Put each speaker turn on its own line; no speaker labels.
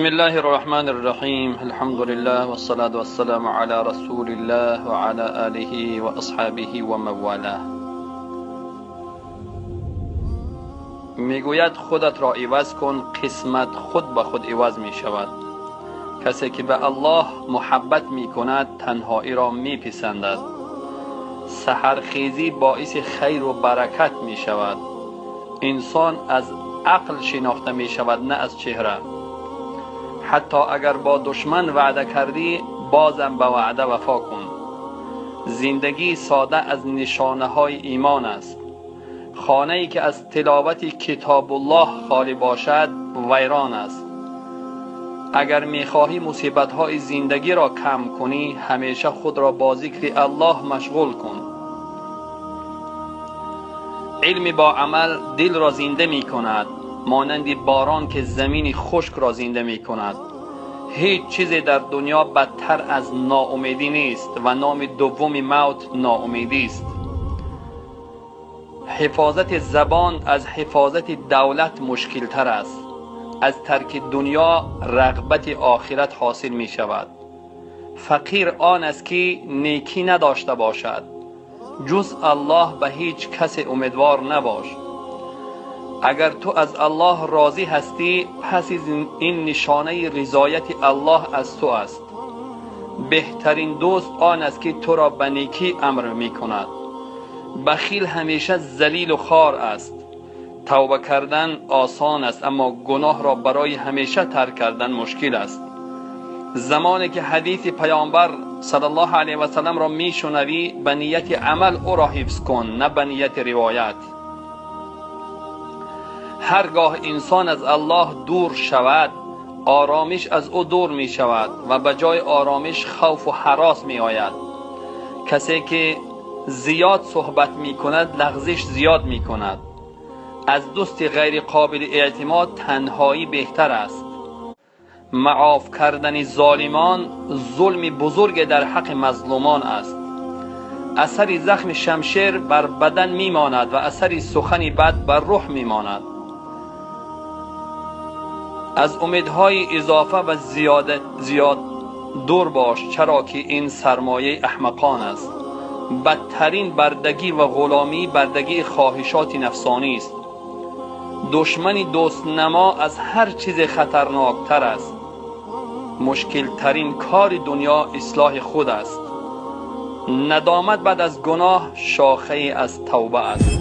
بسم الله الرحمن الرحيم. الحمد لله والصلاة والسلام على رسول الله وعلى آله وأصحابه ومن والاه. میگوید خودت را عوض کن، قسمت خود به خود عوض می شود. کسی که به الله محبت می کند تنهایی را می پسندد. سحرخیزی باعث خیر و برکت می شود. انسان از عقل شناخته می شود نه از چهره. حتی اگر با دشمن وعده کردی بازم به وعده وفا کن. زندگی ساده از نشانه های ایمان است. خانه ای که از تلاوت کتاب الله خالی باشد ویران است. اگر میخواهی مصیبت های زندگی را کم کنی همیشه خود را با ذکر الله مشغول کن. علم با عمل دل را زنده می کند، مانند باران که زمین خشک را زنده می کند. هیچ چیزی در دنیا بدتر از ناامیدی نیست و نام دوم موت ناامیدی است. حفاظت زبان از حفاظت دولت مشکل تر است. از ترک دنیا رغبت آخرت حاصل می شود. فقیر آن است که نیکی نداشته باشد. جز الله به هیچ کس امیدوار نباش. اگر تو از الله راضی هستی پس این نشانه رضایت الله از تو است. بهترین دوست آن است که تو را به نیکی امر می کند. بخیل همیشه ذلیل و خوار است. توبه کردن آسان است اما گناه را برای همیشه ترک کردن مشکل است. زمانی که حدیث پیامبر صلی الله علیه و سلم را می شنوی به نیت عمل او را حفظ کن نه به نیت روایت. هرگاه انسان از الله دور شود آرامش از او دور می شود و به جای آرامش خوف و هراس می آید. کسی که زیاد صحبت می کند لغزش زیاد می کند. از دوست غیر قابل اعتماد تنهایی بهتر است. معاف کردن ظالمان ظلم بزرگ در حق مظلومان است. اثر زخم شمشیر بر بدن می ماند و اثر سخن بد بر روح می ماند. از امیدهای اضافه و زیاد دور باش، چرا که این سرمایه احمقان است. بدترین بردگی و غلامی بردگی خواهشات نفسانی است. دشمن دوست نما از هر چیز خطرناکتر است. مشکل ترین کار دنیا اصلاح خود است. ندامت بعد از گناه شاخه از توبه است.